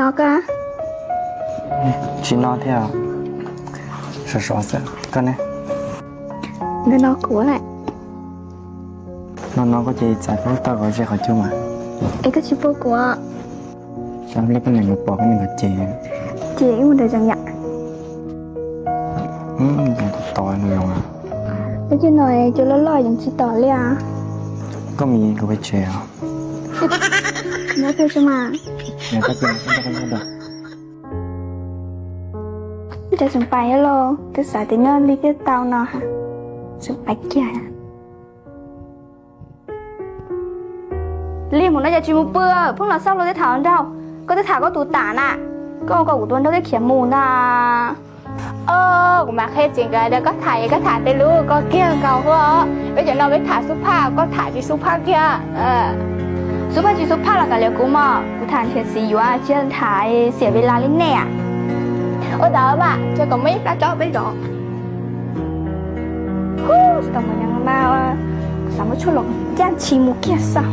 Koj tsis noj thiab? Sov sov xwb. Koj ne? Ntawm no kuv lawm. No no koj ces txav koj tau kov ze qhov cub mas. Es koj tsis pub kuv? Sab lej koj niam nkawd pom koj niam nkawd ces. Ces wb mus nrog zeem yam. Tos tos no. Peb cov no cov loj loj yeej tsis tos li. Koj mus kuv peb tsev os. Nyob twg tsis mas. Cas tseem pais lauj, twb xav tias nyob li thiaj tau no. Tseem pais kiag. Li mus no cas tsis mus pw, pheej los xauj luag tej tham nraug. Koj twb tham koj tus tam na, koj ua kom kuv tus nraug thiaj khiav mus ntag. Kuv mam qhia txiv nkawd tias koj tham es koj tham tej lus koj kiag nkaus huab. Peb cov no peb tham xub phaj, koj tham tsis xub phaj kiag. Xub phaj tsis xub phaj los kav liam kuv mog, kuv tham nrhiav txiv yuav tsis tham xiam ves las li nej. Ua ntawd mas cia kom muaj ib plab tsob peb zov. Tsis tau mus nyob mas, xav muab tshuaj los ncaj ntshis mus kiag xwb.